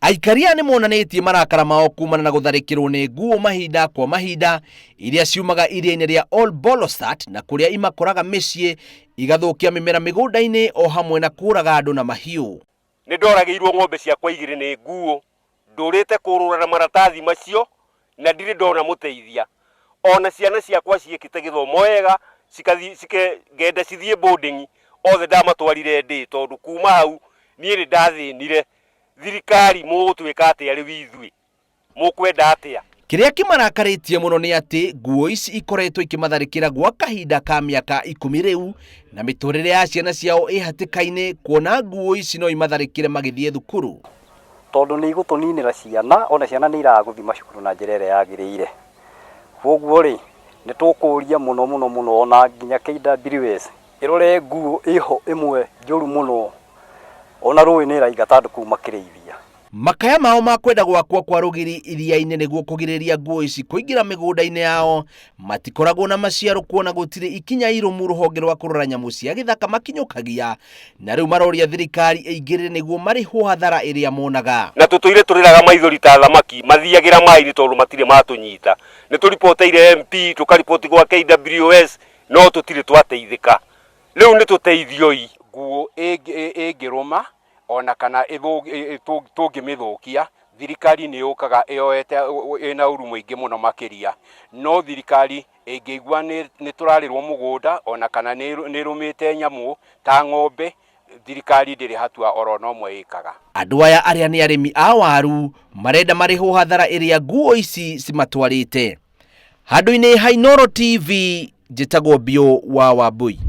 Aikari aya nĩ monanĩtie marakara mao kumana na gũtharĩkĩrwo nĩ nguũ mahinda kwa mahinda iria ciumaga iria-inĩ rĩa Ol Bolosat na kũrĩa imakoraga mĩciĩ igathũkia mĩmera mĩgũnda-inĩ o hamwe na kũraga andũ na mahiũ. Nĩ ndoragĩirwo ng'ombe ciakwa igĩrĩ nĩ nguũ, ndũrĩte kũrũra na maratathi macio na ndirĩ ndona mũteithia. Ona ciana ciakwa ciĩkĩte gĩthomo wega, ngenda cithiĩ boarding, othe ndamatwarire ndĩ tondũ kuma hau niĩ nĩ ndathĩnire. Thirikari mũgũtwĩka atĩa rĩu ithuĩ? Mũkwenda atĩa? Kĩrĩa kĩmarakarĩtie mũno nĩ atĩ nguo ici ikoretwo ikĩmatharĩkĩra gwa kahinda ka mĩaka ikũmi rĩu na mĩtũrĩre ya ciana ciao ĩ hatĩka-inĩ kuona nguo ici no imatharĩkĩre magĩthiĩ thukuru. Tondũ nĩ igũtũninĩra ciana, ona ciana nĩ iraga gũthiĩ macukuru na njĩra ĩrĩa yagĩrĩire. Kwoguo rĩ, nĩ tũkũria mũno mũno mũno ona nginya KWS ĩrore nguo ĩho ĩmwe njũru mũno, ona rũĩ nĩ ĩraingata andũ kũu makĩrĩithia. Makaya mao ma kwenda gwakwo kwa rũgiri iria-inĩ nĩguo kũgirĩrĩria nguo ici kũingĩra mĩgũnda-inĩ yao matikoragwo na maciaro kuona gũtirĩ ikinya irũmu rũhonge rwa kũrora nyamũ cia gĩthaka makinyũkagia na rĩu maroria thirikari ĩingĩrĩre nĩguo marĩhwo hathara ĩrĩa monaga. Na tũtũire tũrĩraga maithori ta thamaki mathiagĩra maĩ-inĩ tondũ matirĩ matũnyita. Nĩ tũripoteire MP, tũkariboti gwa KWS no tũtirĩ twateithĩka. Rĩu nĩ tũteithioi. Nguũ ĩngĩrũma ona kana tũngĩmĩthũkia, thirikari nĩ yũkaga ĩyoete ĩna ũru mũingĩ mũno makĩria. No thirikari ĩngĩigua nĩ tũrarĩrwo mũgũnda ona kana nĩ ĩrũmĩte nyamũ ta ng'ombe, thirikari ndĩrĩ hatua oro na ũmwe ĩkaga. Andũ aya arĩa nĩ arĩmi a waru marenda marĩhwo hathara ĩrĩa nguo ici cimatwarĩte. Handũ-inĩ ha Inooro TV, njĩtagwo Biũ wa Wambui.